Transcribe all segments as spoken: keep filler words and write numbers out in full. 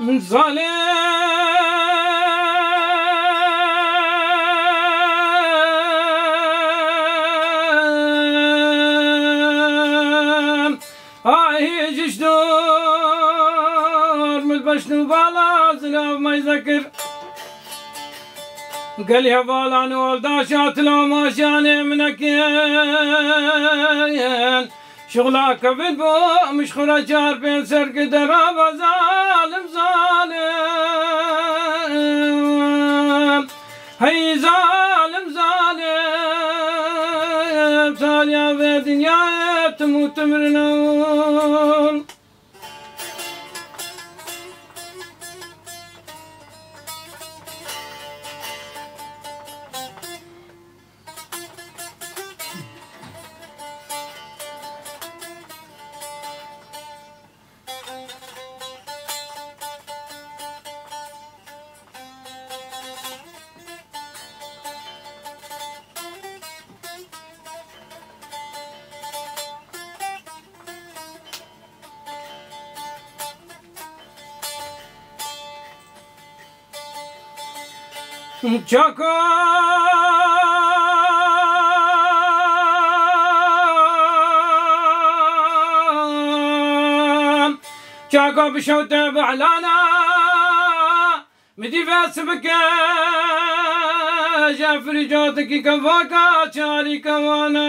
Zalim. Ay ji dor min beşn û bala zilav meyze kir. Gelî hevalan û oldaşa tila maşanê min nekin. Şixula kevin bo min ji xwe re çar pênc ser ki deraba zalim zalim. Hey zalim zalim, taliya vê dinyayê tim û tim rino. Çako Çako bişewte bi elana. Mi dî ve sibike jefrî cotikî kevaka çarî kewana.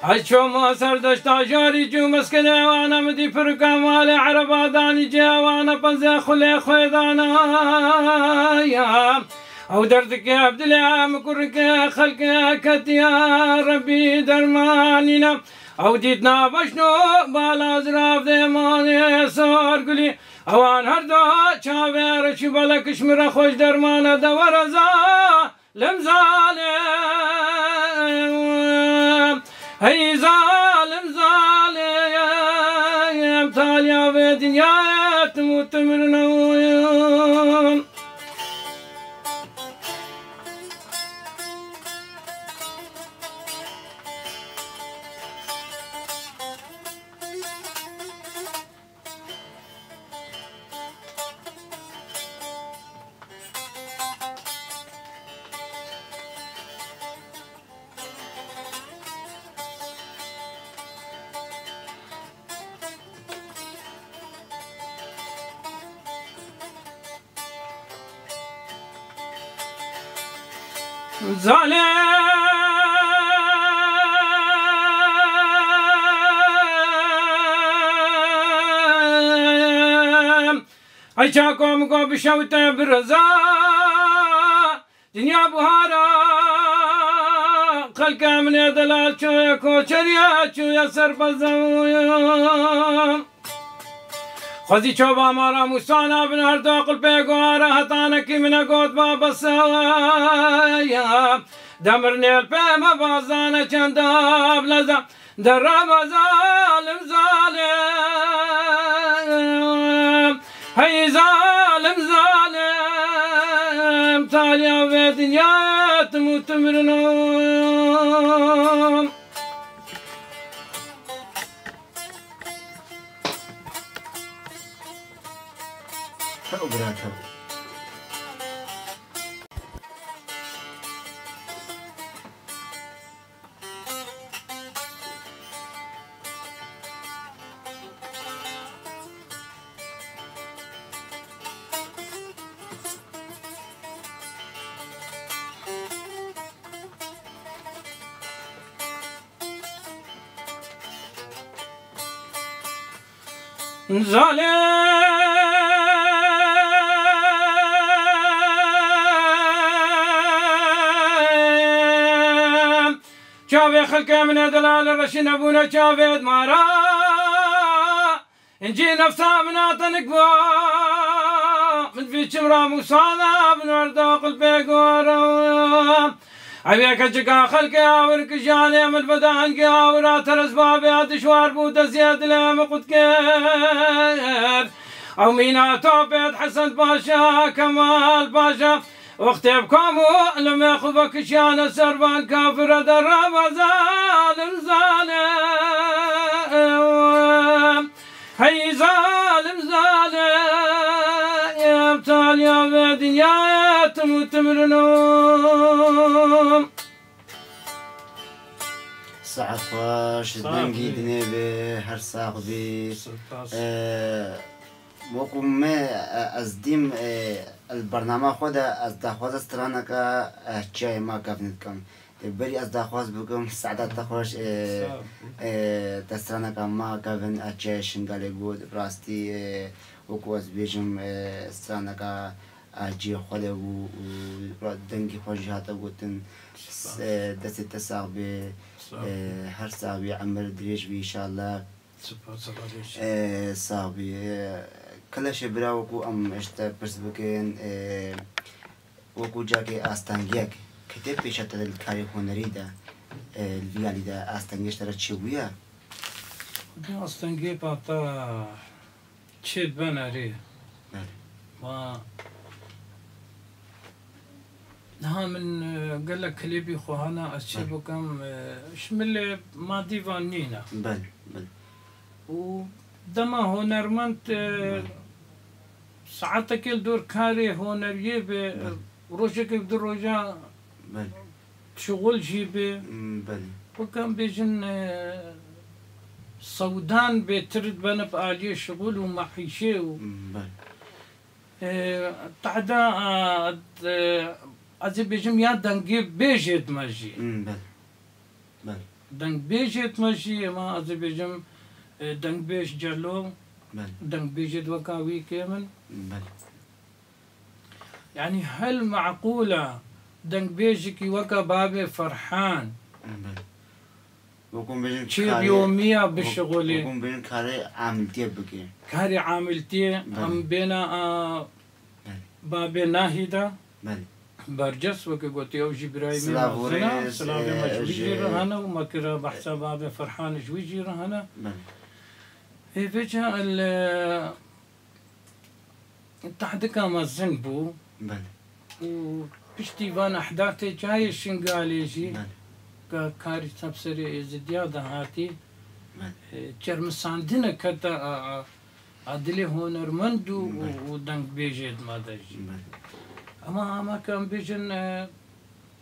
Ay çoma ser deşta jarî cû meskine wana mi dî pirka malê ereba danî cê wana pezê xulê xwê dana. Ya ew derdike ev dilê em kurike xelke ketiya Rebî dermanîne. Ew dît nabeşno bala zirav dê manê sor gulî. Ewan her da çavê reşî belek ji min re xweş dermane de were zalim zalim. Hey zalim zalim, taliya vê dinyayê tim û tim rino. Zalim. Ay çako min got bişewte bi reza. Dinya buhara. Xelke min ê delal çûye koçeriya çûye ser bezewim. Xwezî çoba mara Mûsa nabin her do qulpê guhara hetanekî min e got ba bese. Demir nêl pê me bazane çend av leza. Deraba zalim zalim. Hey zalim zalim. Taliya vê dinyayê tim û tim rino. Ew bira kew. Zalim. Çavê xelkê min e delal reşî nebûne çavê mara. Încî nefsa min a tenik bû. Min vî çim ra Mûsa da bin werda qulpê gora. Ew yeke çika xelkê awir kijanê min bi dengê awira teres babê dişwar bû deziyê dilê min qut kir. Ew mîna topêt Hesen Paşa, Kemal Paşa. Wextê bi kom û limê xwe vekişiyane ser van kafire de rava zalim zalim. Hey zalim zalim. Hayatım utumrunum. Saet xweş, Saet dengî xweş. Dinê be, her sax bî. Spas. Ee, wekû me, e, ez dîm, e, li bernama xwe de ez daxwaza straneke, e, çiyayê ma kevin dikim. Berî ez daxwaz bikim, Sedat te xweş, e, Sağ ol. E, te straneka ma kevin a çe Şingalê got, rastî, e, wekû ez bêjim, e, straneka a cihê xwe de bû û ra-, dengê xwe jî hate gotin. Spas. E, destê te sax bê, Sağ ol. E, her sax bî, emir dirêj bî inşallah. Spas, Allah razı olsun. E, sax bî. E, Keleşê bira wekû em ji te pirs bikin, e, Wekû cakê astengiyek, kitêb pêşa te de li karê hunerî de, e, li vî alî de astengiyê ji te re çêbûye? Bi astengiyê pata çê ben erê. Belê. Ma niha min, e, gelek klêbî xwe hene ez çê Belê. Bikim, e, ji milê madî van nîne. Belê, belê. Û dema hunermend, e, Belê. Saetekê li dor karê huneriyê be, Belê. Rojekê du roja Belê. Şixul jî be. Hmm, belê. Weke em bêjin, e, sewdan bêtir dibene bi aliyê şixul û meîşê û, Hmm, belê. E, tehda, e, e, ez ê bêjim ya dengê bêjê dime jî. Hmm, belê. Belê. Dengbêjê dime jî, ema ez ê bêjim, e, dengbêj Celo, Belê. Dengbêjê di weka wî kêm in. Belê. Yanî hel meqûl e, dengbêjekî weka babê Ferhan. Belê. Wekû bêjin Çê karê, yomiya wek-, bişixulê. Wekû bêjin karê amiltiyê bike. Karê amiltiyê, Belê. Em bêna a Belê. Babê Nahîda. Belê. Berces, weke gotî, ew jî birayê me Silav û mezin e, rêz, silavê me e, ji wî jî ji re hene û me kira behsa babê Ferhan ji wî jî re hene. Belê. Ê vêca li, e, tahdika mezin bû. Belê. Û piştî van ehdatê çayê Şingalê jî, Belê. Ka-, karî ser serê Êzidiya de hatî, Belê. E, çermisandine kete a, a, a dilê hunermend û, û, Belê. Û dengbêjê dima de jî. Belê. Ama, ama ke em bêjin, e,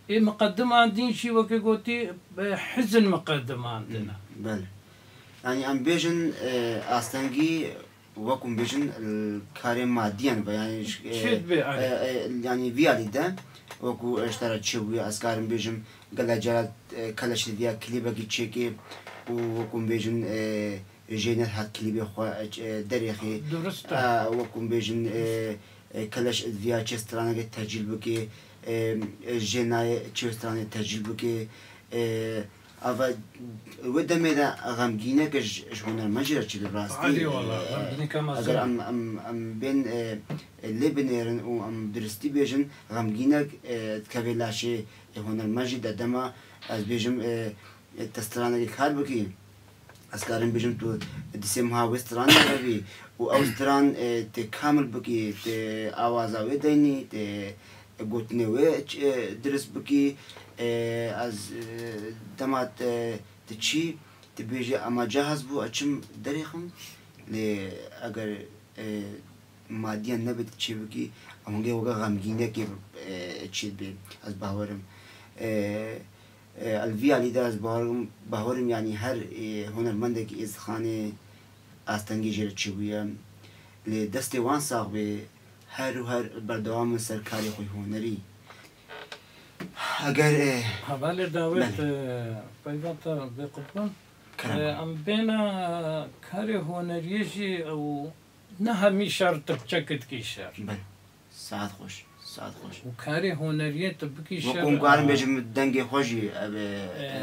ê miqediman din jî weke gotî, e, hizin miqediman din e. Belê. Yanî em bêjin, e, astengî wekû em bêjin, e, karê madiyan ve, yanî, e, Çêt bê, e, erê. E, yanî vî alî de wekû, e, ji te re çêbûye, ez karim bêjim, gelek cara, e, Keleş li viya klîbekî çêkê û wekû em bêjin, e, jê nehat klîbê xwe, e, derêxê. Durust e. E, wekû em bêjin, e, e, Keleş li viya çê stranekê tecîl bikê, e, e, jê nayê çê stranê tecîl bikê. E, ava wê demê de xemgîneke ji, ji hunermend jî re çêbe rastî. Alî wala, E, xemgîneke mezin. Eger em, em, em bên, e, e, lê binêrin û em duristî bêjin, xemgînek, e, dikeve laşê, e, hunermend jî de dema ez bêjim, e, e, te stranekê kar bikî. Ez karim bêjim tu di sê meha wê stranê de bî û ew stran, e, tê kamil bikî, tê awaza wê deynî, tê gotinê wê, e, dirist bikî. E, ez, e, dema te, tu çî, tu bêjî, ema cahaz bû, ez çim derêxim. Lê eger, e, madiyen nebe tu çê bikî, em hingê weke xemgînekê, e, çê dibê. Ez bawerim. E, e, li vî alî de ez bawerim, bawerim, yanî her, e, hunermendekî êzixanê astengê jê re çêbûye. Lê destê wan sax bê, her û her berdewam in ser karê xwe hunerî. Eger, e, Hevalê Dawid, Belê. E, peyva te bê qutbin. Kerem. E, em bêna karê huneriyê jî ew ne hemî şer tu biçekê dikî şer. Belê. Saet xweş, saet xweş. Û karê huneriyê tu bikî şer, Wekû em karin e, bêjim dengê xwe jî ev e, e, e,